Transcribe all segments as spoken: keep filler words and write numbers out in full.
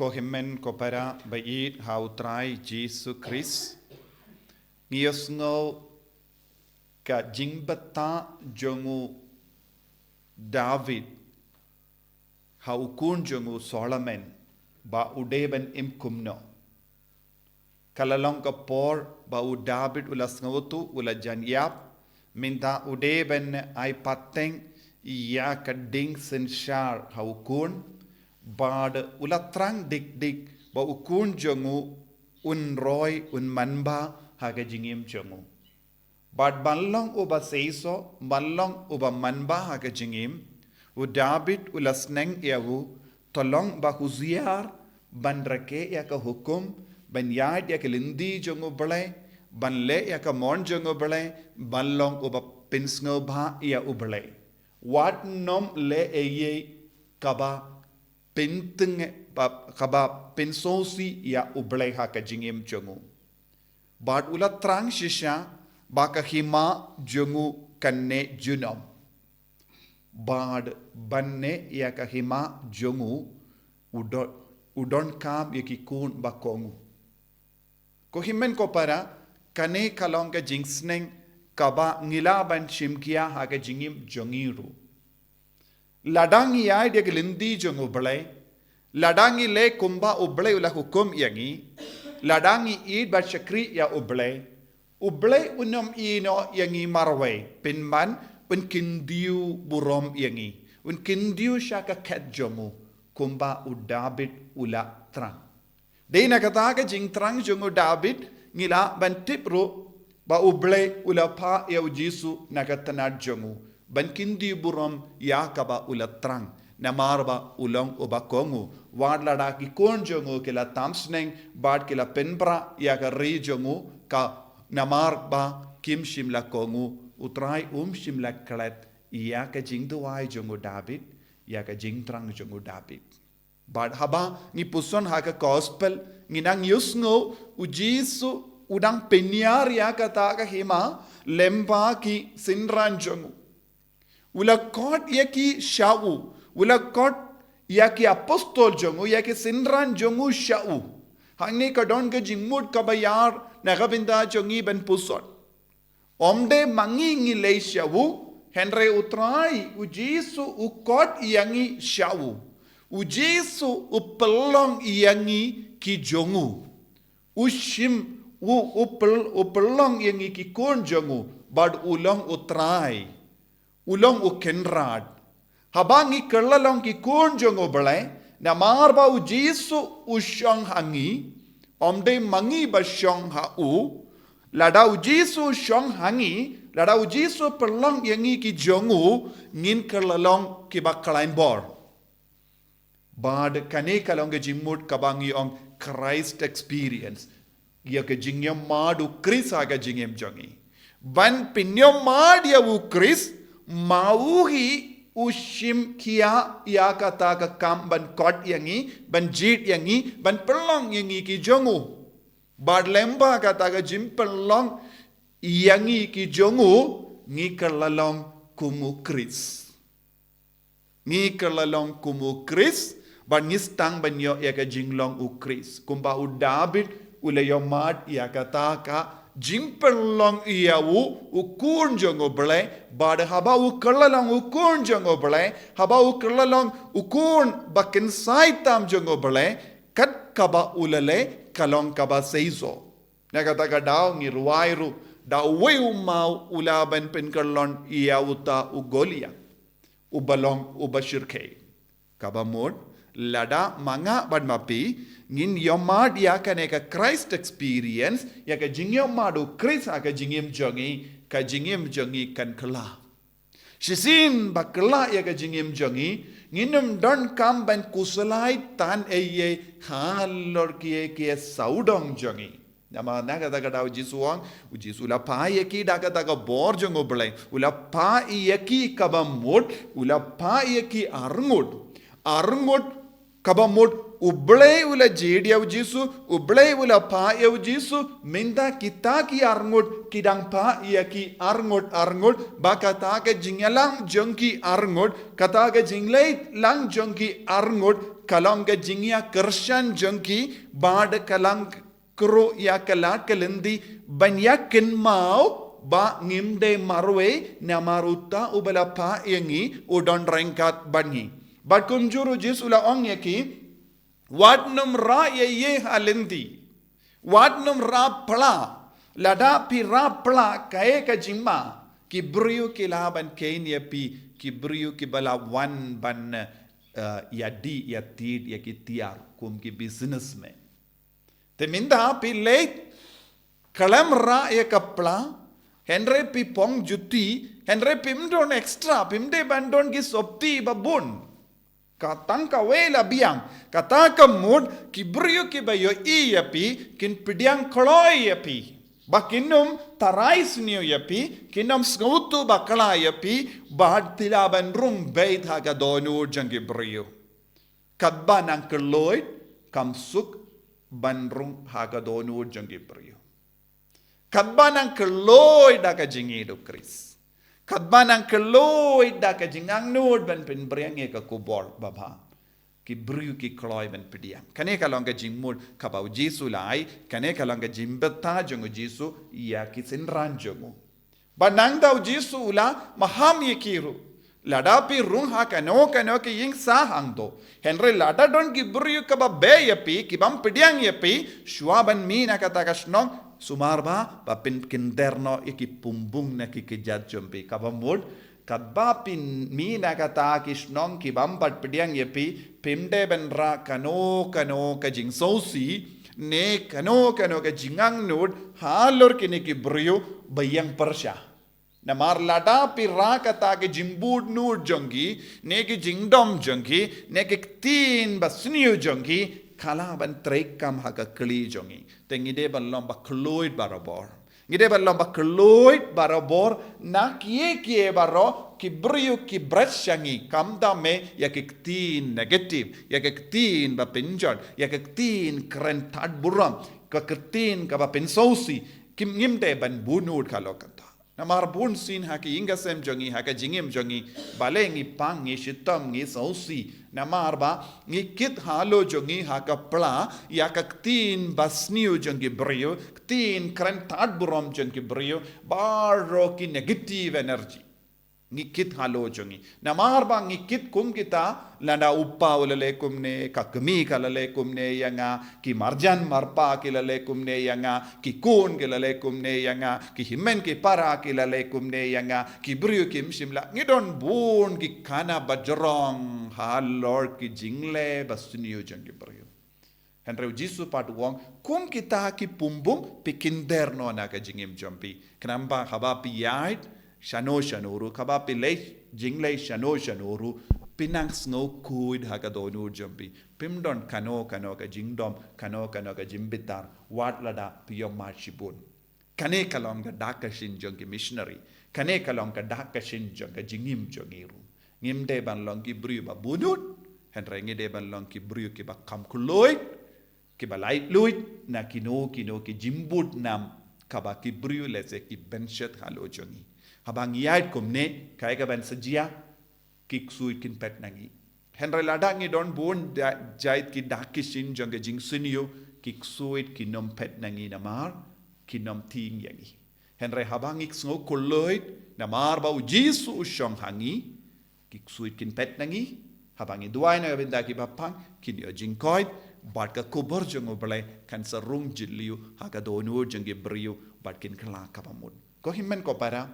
Ko hynmen ko para ba ïeit ha u Trai Jisu Khrist, ngi ïohsngew ka jingbatai jong u David ha u khun jong u Solomon ba u dei ban im kumno. Ka la long ka por ba u David u la sngewthuh, u la jan ïap, mynta u dei ban ai pateng ïa ka ding synshar ha u khun, bad u la thrang dik dik ba u khun jong u un roi, un manbha ha ka jingim jong u. Bad ban long uba seisoh, ban long uba manbha ha ka jingim, u David u la sneng ïa u, to long ba husiar, ban rakhe ïa ka hukum, ban ïaid ïa ka lynti jong u Blei, ban leh ïa ka mon jong u Blei, ban long uba pynsngewbha ïa u Blei. Wat nym leh ei ei kaba pynteng, ba-, kaba pynsngewsih ïa u Blei ha ka jingim jong u. Bad u la thrang shisha ba ka hima jong u kan neh junom. Bad ban neh ïa ka hima jong u, u don, u donkam ïa ki khun ba kohnguh. Ko hynmen ko para, kane ka long ka jingsneng kaba ngi lah ban shim khia ha ka jingim jong ngi ruh. Lada ngi ïaid ïa ka lynti jong u Blei, lada ngi leh kumba u Blei u la hukum ïa ngi, lada ngi ïeit bad shakri ïa u Blei, u Blei un ym ïehnoh ïa ngi marwei, pynban un kyndiaw burom ïa ngi, un kyndiaw sha ka khet jong u, kumba u David u la thrang. Dei na kata ka jingthrang jong u David, ngi lah ban tip ruh ba u Blei u la phah ïa u Jisu na ka tnat jong u, ban kyndiaw burom ïa kaba u la thrang, namar ba u long uba kohnguh. Wat lada ki khun jong u ki la tam sneng bad ki la pynbra ïa ka ri jong u, ka namar ba kim shym la kohnguh, u Trai um shym la klet ïa ka jingduwai jong u David, ïa ka jingthrang jong u David. Bad haba ngi puson ha ka gospel, ngi nang ïohsngew u Jisu u dang pynïar ïa kata ka hima lyngba ki synran jong u. U la khot ïa ki sha u, u la khot ïa ki apostol jong u, ïa ki synran jong u sha u. Hangne ka don ka jingmut kaba ïar na ka bynta jong ngi ban puson. Ym dei ma ngi ngi leit sha u, hynrei u Trai, u Jisu u khot ïa ngi sha u. U Jisu u pynlong ïa ngi ki jong u. U shim, u, u pyl-, u pynlong ïa ngi ki khun jong u, bad u long u Trai. U long u Kynrad. Haba ngi kylla long ki khun jong u Blei, namar ba u Jisu u shong ha ngi, ym dei ma ngi ba shong ha u, lada u Jisu u shong ha ngi, lada u Jisu pynlong ïa ngi ki jong u, ngin kylla long kiba khlaiñ bor. Bad kane ka long ka jingmut kaba ngi ong Christ experience. Ïa ka jingïohmad u Khrist ha ka jingim jong ngi. Ban pynïohmad ïa u Khrist, ma u hi u shim khia ïa kata ka kam ban khot ïa ngi, ban jied ïa ngi, ban pynlong ïa ngi ki jong u. Bad lyngba kata ka jingpynlong ïa ngi ki jong u, ngi kylla long kum u Khrist. Ngi kylla long kum u Khrist, bad ngi sdang ban ïoh ïa ka jinglong u Khrist. Kumba u David u la ïohmad ïa kata ka jingpynlong ïa u, u khun jong u Blei, bad haba u kylla long u khun jong u Blei, haba u kylla long u khun ba kynsai tam jong u Blei, kat kaba u la leh ka long kaba seisoh. Na kata ka daw ngi rwai ruh, da uwei u maw u lah ban pynkyllon ïa uta u Goliath, uba long uba shyrkhei. Kaba mut, lada ma nga bad ma phi, ngin ïohmad ïa kane ka Christ experience, ïa ka jingïohmad u Khrist ha ka jingim jong ngi, ka jingim jong ngi kan kylla. Shisien ba kylla ïa ka jingim jong ngi, ngin ym donkam ban khuslai tang ei ei halor kiei kiei sawdong jong ngi. Namar na kata ka daw u Jisu u ong, u Jisu u la phah ïa ki da kata ka bor jong u Blei, u la phah ïa ki kaba mut, u la phah ïa ki arngut. Arngut Kaba mut U Blei u la jied ïa u Jisu, U Blei u la phah ïa u Jisu, mynta kita ki arngut ki dang phah ïa ki arngut arngut, ba kata ka jingïalang jong ki arngut, kata ka jingleit lang jong ki arngut, ka long ka jingïakyrshan jong ki, bad ka long kyrhuh ïa ka lad ka lynti ban ïa kynmaw ba ngim dei marwei, namar uta uba la phah ïa ngi u don ryngkat bad ngi. Bad kumjuh ruh u Jisu u la ong ïa ki, wat nym rah ïa ïing ha lynti, wat nym rah pla, lada phi rah pla kaei ka jingma, ki briew ki lah ban kheiñ ïa phi, ki briew kiba la wan ban, eh, ïa dih ïa tied ïa ki tiar kum ki businessmen. Te mynta phi leit khlem rah ïa ka pla, hynrei phi phong juti, hynrei phim don extra, phim dei ban don ki sopti ba bun. Ka tang kawei la biang, kata ka mut ki briew kiba ïohi ïa phi kin pdiang kloi ïa phi, ba kin ym tharai sniew ïa phi, kin ym sngewthuh bakla ïa phi, bad phi lah ban rung beit ha ka dohnud jong ki briew. Katba nang kylluid, kam suk ban rung ha ka dohnud jong ki briew. Katba nang kylluid da ka jingïeit u Khrist, katba nang kylluid da ka jingangnud ban pynbring ïa ka khubor babha, ki briew ki kloi ban pdiang. Kane ka long ka jingmut kaba u Jisu u la ai, kane ka long ka jingbthah jong u Jisu ïa ki synran jong u. Ba nangta u Jisu u la maham ïa ki ruh, lada phi rung ha kano kano ka ïing sah hangto, hynrei lada don ki briew kiba beh ïa phi, ki bym pdiang ïa phi, shuwa ban mih na kata ka shnong, sumar ba, ba phin kynder noh ïa ki pumbung na ki kjat jong phi. Kaba mut, katba phi mih na kata ki shnong ki bym pat pdiang ïa phi, phim dei ban rah kano kano ka jingsngewsih, ne kano kano ka jingangnud halor kine ki briew ba ïeng pyrshah. Namar lada phi rah kata ka jingbud nud jong ki, ne ka jingdom jong ki, ne ka ktien basniew jong ki, ka lah ban trei kam ha ka kli jong ngi. Te ngi dei ban long ba kylluid barabor. Ngi dei ban long ba kylluid barabor na kiei kiei baroh, ki briew ki bret sha ngi, kam da mih ïa ka ktien negative, ïa ka ktien ba pynjot, ïa ka ktien kren thad burom, ka ktien kaba pynsngewsih, kim ngim dei ban buh nud halor kata. Namar bunsien ha ka ïing ka sem jong ngi, ha ka jingim jong ngi, balei ngi pang, ngi shitom, ngi sngewsih? Namar ba ngi kit halor jong ngi ha ka pla ïa ka ktien basniew jong ki briew, ktien kren thad burom jong ki briew, baroh ki negative energy. Ngi kit halor jong ngi. Namar ba ngi kit kum kita, lada u pa u la leh kumne, ka kmie ka la leh kumne ïa nga, ki marjan marpa ki la leh kumne ïa nga, ki khun ki la leh kumne ïa nga, ki hynmen ki para ki la leh kumne ïa nga, ki briew kim shym lah. Ngi don bun ki khana bajrong halor ki jingleh basniew jong ki briew. Hynrei u Jisu pat u ong, kum kita ki pumbung, phi kynder noh na ka jingim jong phi. Khnang ba haba phi ïaid shano shano ruh, haba phi leh jingleh shano shano ruh, phin nang sngewkhuid ha ka dohnud jong phi. Phim don kano kano ka jingdom, kano kano ka jingbitar, wat lada phi ïohmad shibun. Kane ka long ka dak ka shin jong ki missionary. Kane ka long ka dak ka shin jong ka jingim jong ngi ruh. Ngim dei ban long ki briew ba buh nud, hynrei ngi dei ban long ki briew kiba kham kylluid, kiba laitluid na kino kino ki jingbud nam kaba ki briew lehse ki bynshet halor jong ngi. Haba ngi ïaid kumne, kaei kaban sa jia, ki ksuid kin peit na ngi. Hynrei lada ngi don bun da-, jait ki dak ki shin jong ka jingsniew, ki ksuid kin ym peit na ngi namar kin ym tieng ïa ngi. Hynrei haba ngi sngewkhuid namar ba u Jisu u shong ha ngi, ki ksuid kin peit na ngi. Haba ngi duwai na ka bynta ki bapang, kin ïoh jingkoit, bad ka khubor jong U Blei kan sa rung jylliew ha ka dohnud jong ki briew, bad kin kylla kaba mut. Ko hynmen ko para,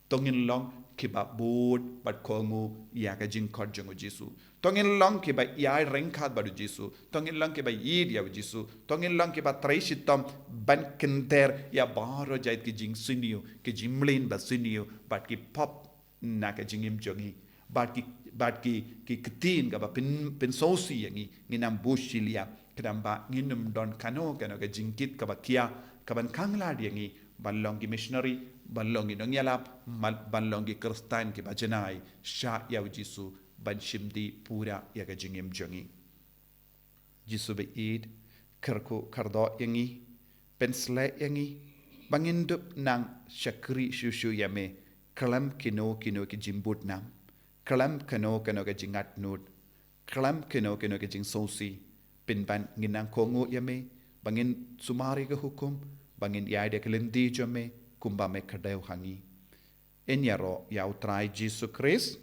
to ngin long kiba bud bad kohnguh ïa ka jingkhot jong u Jisu. To ngin long kiba ïai ryngkat bad u Jisu. To ngin long kiba ïeit ïa u Jisu. To ngin long kiba trei shitom ban kynder ïa baroh jait ki jingsniew, ki jingmlien basniew, bad ki pop na ka jingim jong ngi. Bad ki, bad ki, ki ktien kaba pyn, pynsngewsih ïa ngi, ngin ym buh shiliang. Khnang ba ngin ym don kano kano ka jingkit kaba khia, kaban khanglad ïa ngi ban long ki missionary, ban long ki nongïalap, ban, ban long ki Khristan kiba janai shah ïa u Jisu ban shim dih pura ïa ka jingim jong ngi. Jisu ba ïeit, kyrkhu kyrdoh ïa ngi, pynshlur ïa ngi ba ngin dup nang shakri shuh shuh ïa me khlem kino kino ki jingbud nam, khlem kino kino ki jingngat nud, khlem kino kino ki jingsngewsih. Pynban ngin nang kohnguh ïa me ba ngin sumar ïa ka hukum, ba ngin ïaid ïa ka lynti jong me kumba me kdew ha ngi. Yn ïaroh ïa U Trai Jisu Khrist.